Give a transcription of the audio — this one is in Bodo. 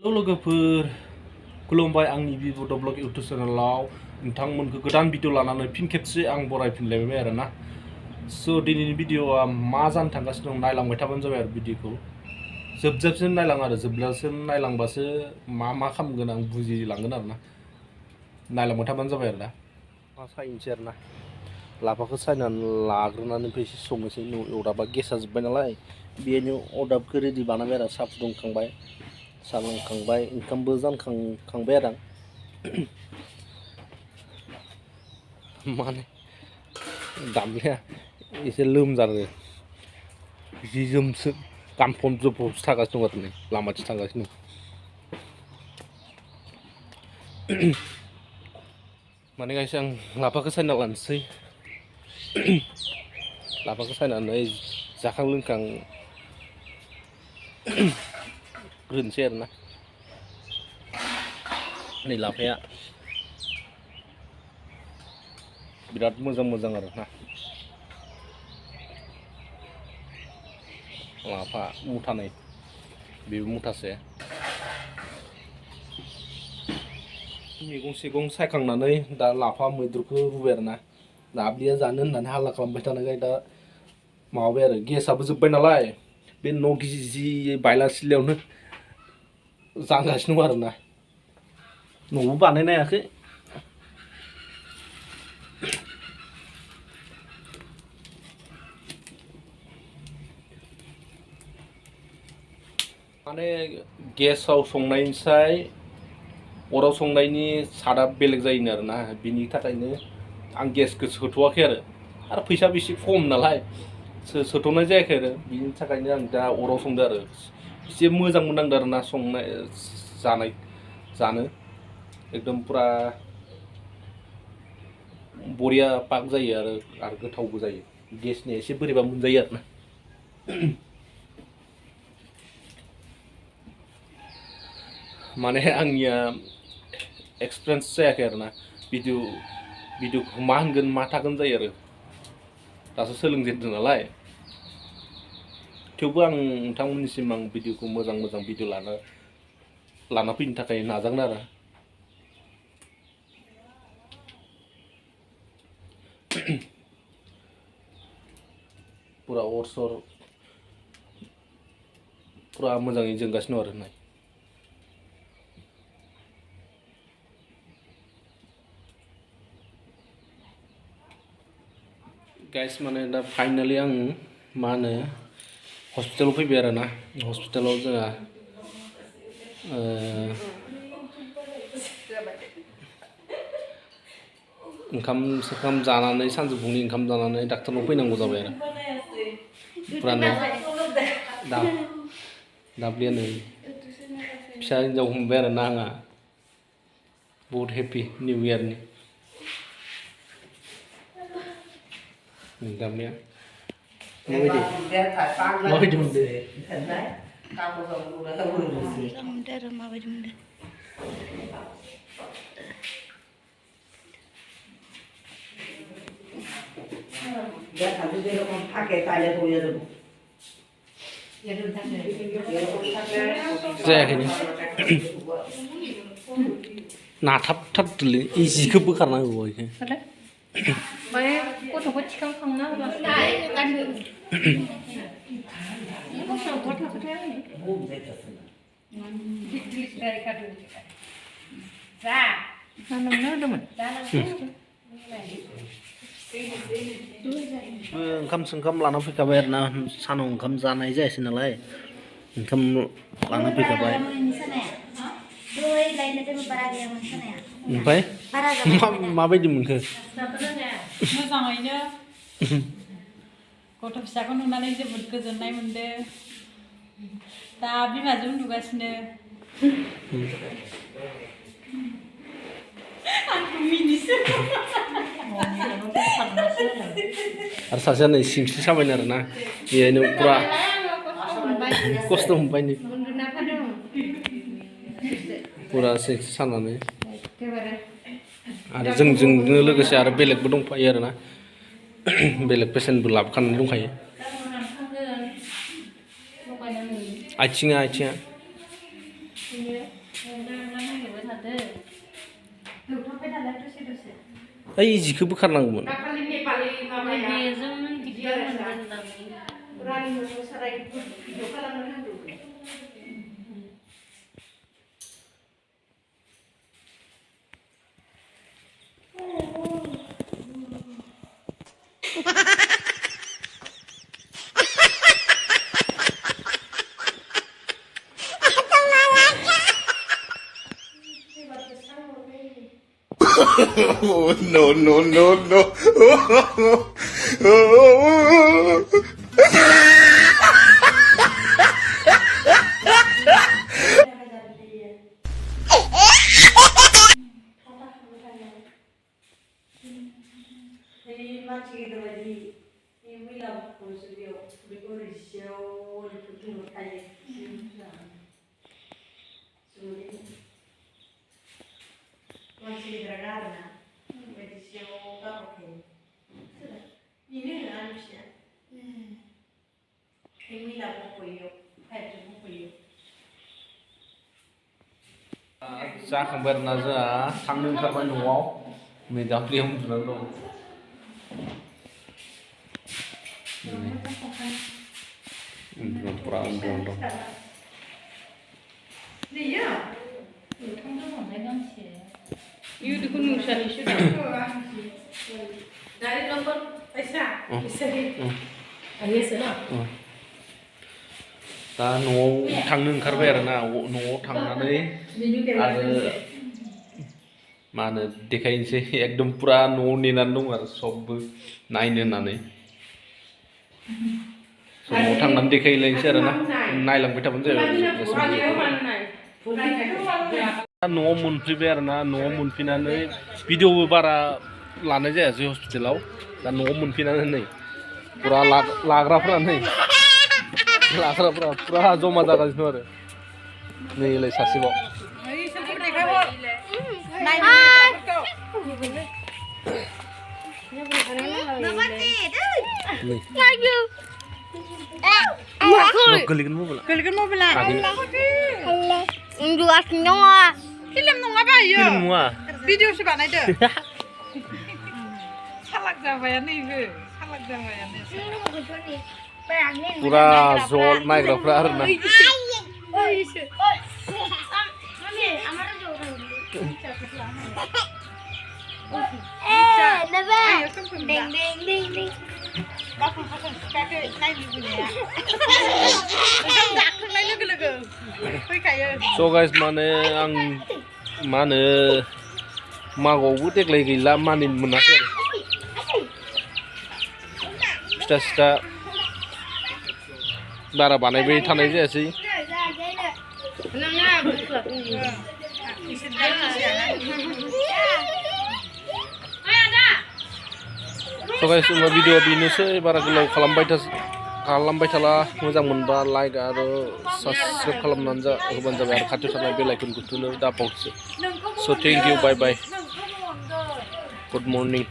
लोगोफोर खुलुमबाय आंनि Bodo ब्लग इउट्यूब चेनेलाव नोंथांमोनखौ गोदान भिडिअ लानानै फिन खेबसे आं बरायफिनलायबाय आरोना स' दिनैनि भिडिअआ मा जानो थांगासिनो दं नायलांबाय थाबानो जाबाय आरो भिडिअखौ जोबजासिम नायलां आरो जोबजासिम नायलांबासो मा खालामगोन आं बुजिलांगोन आरोना नायलांबाय थाबानो जाबाय आरो दा मा सायनोसै आरोना लाफाखौ सायनानै लाग्रोनानै ओमफ्राय एसे संनोसै अरदाबा गेसा जोब्बाय नालाय बेनि अरदाबखौ रेडि बानायबाय आरो साहा फुदुंखांबाय साहा लोंखांबाय ओंखामबो जानखांबाय आरो आं माने दाब्लिया एसे लोमजादों जि जोमसो गानफब जोमफबसो थागासिनो दं आरो नै लामाथिं थांगासिनो दं माने गायसे आं लाफाखौ सायना लानोसै लाफाखौ सायनानै जाखां लोंखां ग्रोनोसै आरोना नै लाफाया बिराद मोजां आरोना लाफा मुथानै बेबो मुथासे मैगं सेगं सायखांनानै दा लाफा मैद्रुखौ रुबाय आरोना दाब्लिया जानो होननानै हाल्ला खालामबाय थानायखाय दा माबाबाय आरो गेसाबो जोब्बाय नालाय बे न' गिजि बायला सिलायावनो जानगासिनो दं आरोना न'बो बानायनो हायाखै माने गेसाव संनायनिसाय अराव संनायनि सादा बेलेग जायोनो आरोना बिनि थाखायनो आं गेसखौ सोथ'वाखै आरो फैसा बेसे खम नालाय सोथ'नाय जायाखै आरो बिनि थाखायनो आं दा अराव संदों आरो एसे मोजां मोननांदों आरोना संनाय जानो एकदम पुरा बरिया पाक जायो आरो गोथावबो जायो गेसनि एसे बोरैबा मोनजायो आरोना माने आंनिया एक्सपिरियेन्स जायाखै आरोना भिडिअखौ मा होनगोन मा थागोन जायो आरो दासो सोलोंजेनदों नालाय थेवबो आं नोंथांमोननिसिम आं भिडिअखौ मोजां भिडिअ लाना फैनो थाखाय नाजागोन आरो पुरा अर पुरा मोजाङै जोंगासिनो आरो नाय गाइस माने दा फाइनालि आं मा होनो हस्पिटालाव फैबाय आरोना हस्पिटालाव जोंहा ओंखाम जानानै सानजौफुनि ओंखाम जानानै डाक्टारनाव फैनांगौ जाबाय आरो पुरानो दाब्लियानो फिसा हिन्जाव हमबाय आरोना आंहा बहुत हेपि निउ इयारनि दाब्लिया माबायदि मोनदों जायाखैनो नाथाबथारदोलै जिखौ बोखारनांगौ बेखौ गथ'खौ थिखांखांना ओंखाम सोंखाम लाना फैखाबाय आरोना सानाव ओंखाम जानाय जायासै नालाय ओंखाम लाना फैखाबाय ओमफ्राय माबायदि मोनखो मोजाङैनो गथ' फिसाखौ नुनानै जोबोद गोजोननाय मोनदों दा बिमाजों उन्दुगासिनो आरो सासेया नै सिंस्रि साबायनो आरोना बेहायनो पुरा खस्थ' मोनबाय नै पुरा सिंस्रि सानानै आरो जोंजोंनो लोगोसे आरो बेलेगबो दंफायो आरोना बेलेग पेसेन्टबो लाबोखानानै दंखायो आथिङा ओइ जिखौ बोखारनांगौमोन no no no no जाखांबाय आरोना जोंहा थांनो ओंखारबाय न'आव नै दाब्लियाव उन्दुनानै दं उन्दुनानै दं दा न'आव थांनो ओंखारबाय आरोना न'आव थांनानै आरो मा होनो देखायनोसै एकदम पुरा न'आव नेनानै दं आरो सबबो नायनो होननानै न'आव थांनानै देखायलायनोसै आरोना नायलांबाय थाबानो जाबाय न'आव मोनफैबाय आरोना न'आव मोनफैनानै भिडिअबो बारा लानाय जायासै हस्पिटालाव दा न'आव मोनफैनानै नै पुरा लाग्राफोरा नै लाग्राफोरा पुरा जमा जागासिनो आरो नैलाय सासेबाव गोलैगोन मबाइला उन्दुगासिनो दङ फिल्म नङा बायो फिल्म नङा भिडिअसो बानायदो सालाक जाबायानो इबो सालाक जाबायानो पुरा जल नायग्राफ्रा आरोना So guys माने आं मा होनो मागोआवबो देग्लाय गैला मानिनो मोनाखै आरो फिथा सिथा बारा बानायबाय थानाय जायासै So guys भिडिअ बेनोसै बारा गोलाव खालामबाय थाला मोजां मोनबा लाइक आरो साबस्क्राइब खालामनानै होबानो जाबाय आरो खाथियाव थानाय बेल आइकनखौ थुनो दाबावसो So thank you bye bye good morning